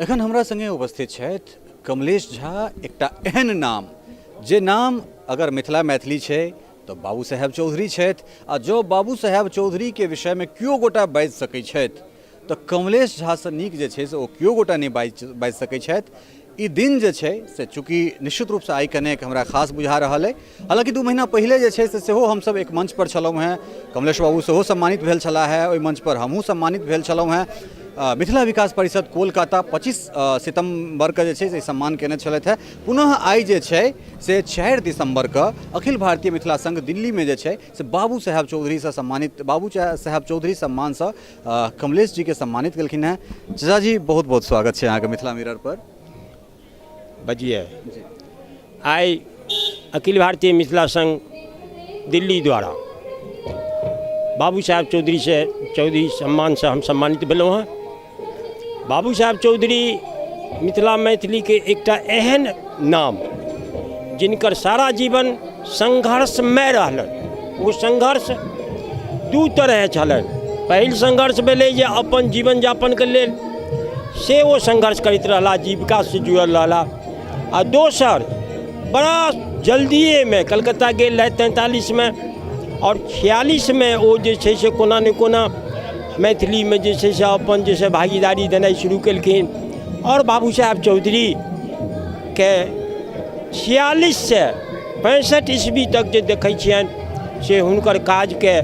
एखन हमरा संगे उपस्थित छथि कमलेश झा, एकटा एहन नाम जे नाम अगर मिथिला मैथिली छै तऽ बाबू साहेब चौधरी छथि, आ जँ बाबू साहेब चौधरीके विषयमे केओ गोटा बाजि सकै छथि तऽ कमलेश झासँ नीक जे छै से ओ केओ गोटा नहि बाजि बाजि सकै छथि। ई दिन जे छै से चूँकि निश्चित रूपसँ आइ कनेक हमरा खास बुझा रहल अइ, हालाँकि 2 महीना पहिले जे छै से सेहो हमसब एक मंच पर छलहुँ हेँ, कमलेश बाबू सेहो सम्मानित भेल छलाह हेँ, ओहि मंच पर हमहूँ सम्मानित भेल छलहुँ हेँ। मिथिला विकास परिषद कोलकाता 25 सितम्बरके जे छै से सम्मान केने छलथि हेँ। पुनः आइ जे छै से 4 दिसम्बरके अखिल भारतीय मिथिला संघ दिल्लीमे जे छै से बाबू साहेब चौधरीसँ सम्मानित, बाबू साहेब चौधरी सम्मानसँ कमलेश जीके सम्मानित केलखिन हेँ। चचा जी, बहुत बहुत स्वागत छै अहाँके मिथिला मिरर पर। बजिए, आइ अखिल भारतीय मिथिला संघ दिल्ली द्वारा बाबू साहेब चौधरी से चौधरी सम्मानसँ हम सम्मानित भेलहुँ हँ। बाबू साहेब चौधरी मिथिला मैथिलीके एकटा एहन नाम जिनकर सारा जीवन संघर्षमय रहलनि। ओ संघर्ष दू तरहे छलनि। पहिल संघर्ष भेलै जे अपन जीवन यापनके लेल से ओ संघर्ष करैत रहला, जीविकासँ जुड़ल रहला। आ दोसर बड़ा जल्दिएमे कलकत्ता गेल रहथि 43मे आओर 46मे ओ जे छै से कोना ने कोना मैथिलीमे जे छै से अपन जे छै भागीदारी देनाइ शुरू केलखिन। आओर बाबू साहेब चौधरीके 46सँ 65 ईस्वी तक जे देखै छियनि से हुनकर काजके,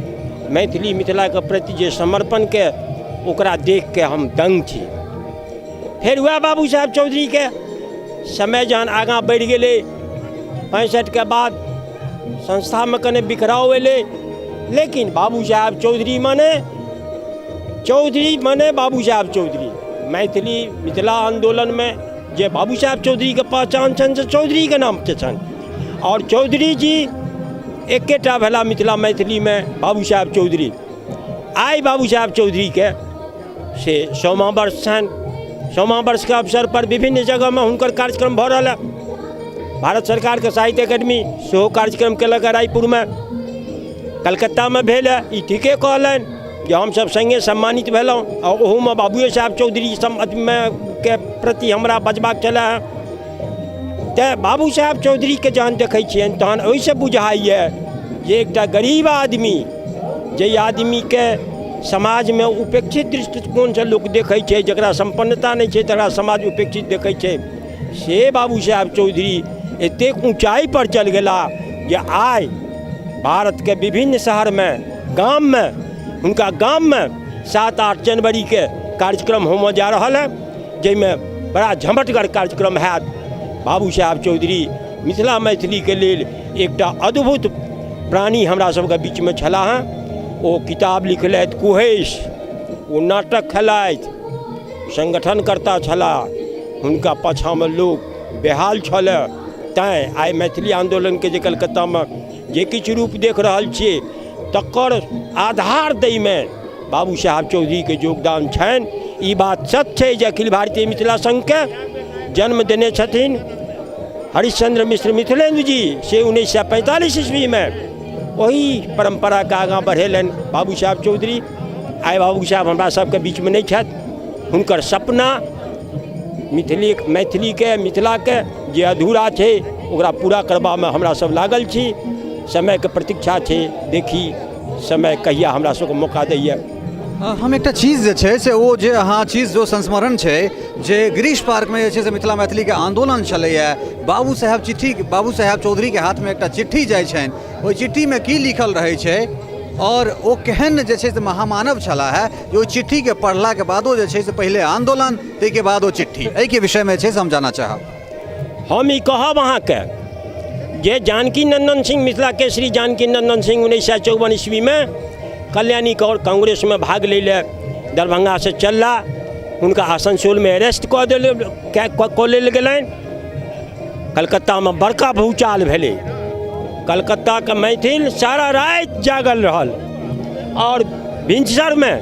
मैथिली मिथिलाके प्रति जे समर्पणके, ओकरा देखिके हम दङ्ग छी। फेर वएह बाबू साहेब चौधरीके समय जहन आगाँ बढ़ि गेलै, 65के बाद संस्थामे कने बिखराव एलै, लेकिन बाबू साहेब चौधरी माने चौधरी माने बाबू साहेब चौधरी। मैथिली मिथिला आन्दोलनमे जे बाबू साहेब चौधरीके पहचान छनि से चौधरीके नामके छनि, आओर चौधरी जी एकेटा भेला मिथिला मैथिलीमे बाबू साहेब चौधरी। आइ बाबू साहेब चौधरीके से 100वां वर्ष छनि। 100वां वर्षके अवसर पर विभिन्न जगहमे हुनकर कार्यक्रम भऽ रहल है। भारत सरकारके साहित्य अकेडमी सेहो कार्यक्रम केलक है रायपुरमे, कलकत्तामे भेल है। ई ठीके कहलनि जे हमसभ सङ्गे सम्मानित भेलहुँ आ ओहूमे बाबुए साहेब चौधरी मे के प्रति हमरा बजबाक छलै हँ। तेँ बाबू साहेब चौधरीके जहन देखै छियनि तहन ओहिसँ बुझाइए जे एकटा गरीब आदमी, जाहि आदमीके समाजमे उपेक्षित दृष्टिकोणसँ लोक देखै छै, जकरा सम्पन्नता नहि छै तकरा समाज उपेक्षित देखै छै, से बाबू साहेब चौधरी एतेक ऊँचाइपर चलि गेला जे आइ भारतके विभिन्न शहरमे, गाममे, हुनका गाममे 7-8 जनवरीके कार्यक्रम होमऽ जा रहल है, जाहिमे बड़ा झमटगर कार्यक्रम हैत। बाबू साहेब चौधरी मिथिला मैथिलीके लेल एकटा अद्भुत प्राणी हमरा सबके बीचमे छलाह हँ। ओ किताब लिखलथि कुहेस, ओ नाटक खेलथि, संगठनकर्ता छलाह, हुनका पाछाँमे लोक बेहाल छलै। तैँ आइ मैथिली आन्दोलनके जे कलकत्तामे जे किछु रूप देख रहल छियै तकर आधार दैमे बाबू साहेब चौधरीके योगदान छनि। ई बात सत्य छै जे अखिल भारतीय मिथिला संघके जन्म देने छथिन हरिश्चंद्र मिश्र मिथिलेंद्र जी, से 1945 ईस्वीमे ओही परम्पराके आगाँ बढ़ेलनि बाबू साहेब चौधरी। आइ बाबू साहेब हमरा सबके बीचमे नहि छथि। हुनकर सपना मिथिली मैथिलीके मिथिलाके जे अधूरा छै ओकरा पूरा करबामे हमरा सब लागल छी। समयके प्रतीक्षा छै, देखी समय कहिया हमरा सबके मौका दैए। हम एकटा चीज जे छै से ओ जे अहाँ चीज जो संस्मरण छै जे गिरीश पार्कमे जे छै से मिथिला मैथिलीके आन्दोलन छलैए, बाबू साहेब चिट्ठी, बाबू साहेब चौधरीके हाथमे एकटा चिट्ठी जाइ छनि, ओहि चिट्ठीमे की लिखल रहै छै आओर ओ केहन जे छै से महामानव छलाह है जे ओहि चिट्ठीके पढ़लाके बादो जे छै से पहिले आन्दोलन ताहिके बाद ओ चिट्ठी, एहिके विषयमे जे छै से हम जानऽ चाहब। हम ई कहब अहाँके जे जानकी नन्दन सिंह, मिथिला केसरी जानकी नन्दन सिंह 1954 ईस्वीमे कल्याणी कौर कांग्रेसमे भाग लै लए दरभंगासँ चलला, हुनका आसनसोलमे अरेस्ट कऽ देल कऽ लेल गेलनि। कलकत्तामे बड़का भूचाल भेलै, कलकत्ताके मैथिल सारा राति जागल रहल आओर भिनसरमे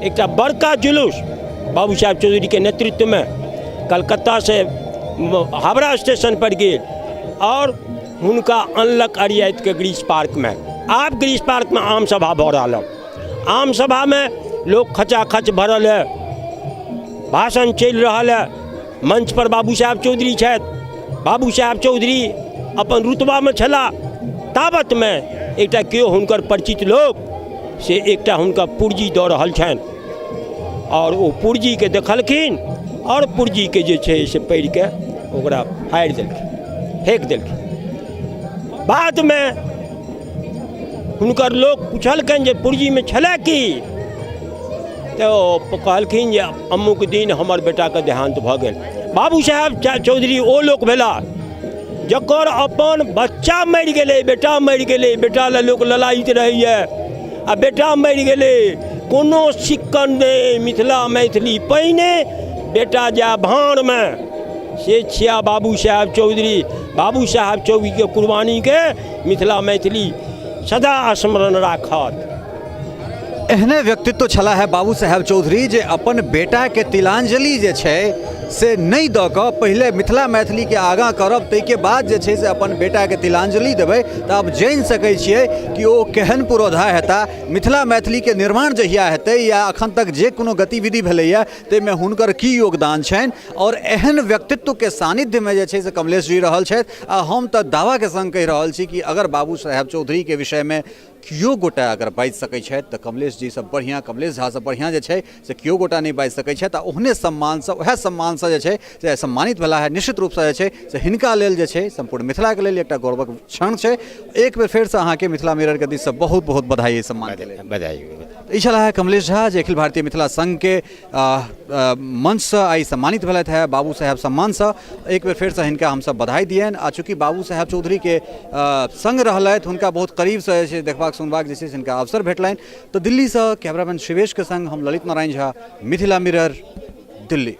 एकटा बड़का जुलूस बाबू साहेब चौधरीके नेतृत्वमे कलकत्तासँ हावड़ा स्टेशन पर गेल आओर हुनका अनलक अरियातिके गिरीश पार्कमे। आब गिरीश पार्कमे आम सभा भऽ रहल है। आम सभामे लोक खचाखच भरल है, भाषण चलि रहल है। मंचपर बाबू साहेब चौधरी छथि। बाबू साहेब चौधरी अपन रुतबामे छलाह, ताबतमे एकटा केओ हुनकर परिचित लोक से एकटा हुनका पुर्जी दऽ रहल छनि आओर ओ पुर्जीके देखलखिन आओर पुर्जीके जे छै से पढ़िके ओकरा फाड़ि देलखिन, फेक देलखिन। बादमे हुनकर लोक पुछलकनि जे पुर्जीमे छलै की, तऽ ओ कहलखिन जे अमुक दिन हमर बेटाके देहान्त भऽ गेल। बाबू साहेब चौधरी ओ लोक भेला जकर अपन बच्चा मरि गेलै, बेटा मरि गेलै, बेटा लए लोक ललायित रहैए आ बेटा मरि गेलै, कोनो सिक्कन नहि, मिथिला मैथिली पहिने बेटा जाय भाँड़मे, से छिया बाबू साहेब चौधरी। बाबू साहेब चौधरीके कुर्बानीके मिथिला मैथिली सदा स्मरण राखत। एहने व्यक्तित्व छला है बाबू साहेब चौधरी जे अपन बेटाके तिलांजलि जे छै से नहि दऽ कऽ पहिले मिथिला मैथिलीके आगाँ करब, ताहिके बाद जे छै से अपन बेटाके तिलांजलि देबै। तऽ आब जानि सकै छियै कि ओ केहन पुरोधा हेता। मिथिला मैथिलीके निर्माण जहिया हेतै या अखन तक जे कोनो गतिविधि भेलैए ताहिमे हुनकर की योगदान छनि, आओर एहन व्यक्तित्वके सानिध्यमे जे छै से कमलेश जी रहल छथि। आ हम तऽ दावाके सङ्ग कहि रहल छी कि अगर बाबू साहेब चौधरीके विषयमे केओ गोटा अगर बाजि सकै छथि तऽ कमलेश जीसँ बढ़िआँ, कमलेश झासँ बढ़िआँ जे छै से केओ गोटा नहि बाजि सकै छथि। आ ओहने सम्मानसँ, वएह सम्मानसँ जे छै से सम्मानित भेला है। निश्चित रूपसँ जे छै से हिनका लेल जे छै सम्पूर्ण मिथिलाके लेल एकटा गौरवक क्षण छै। एक बेर फेरसँ अहाँके मिथिला मिररके दिससँ बहुत बहुत बधाई एहि सम्मानके लेल। बधाई। ई छलाह है कमलेश झा जे अखिल भारतीय मिथिला संघके मंचसँ आइ सम्मानित भेलथि है बाबू साहेब सम्मानसँ। एक बेर फेरसँ हिनका हमसब बधाई दियनि। आ चूँकि बाबू साहेब चौधरीके संग रहलथि, हुनका बहुत करीबसँ जे छै देखबाक सुनबाक जे छै से हिनका अवसर भेटलनि। तऽ दिल्लीसँ कैमरामैन शिवेशके संग हम ललित नारायण झा, मिथिला मिरर, दिल्ली।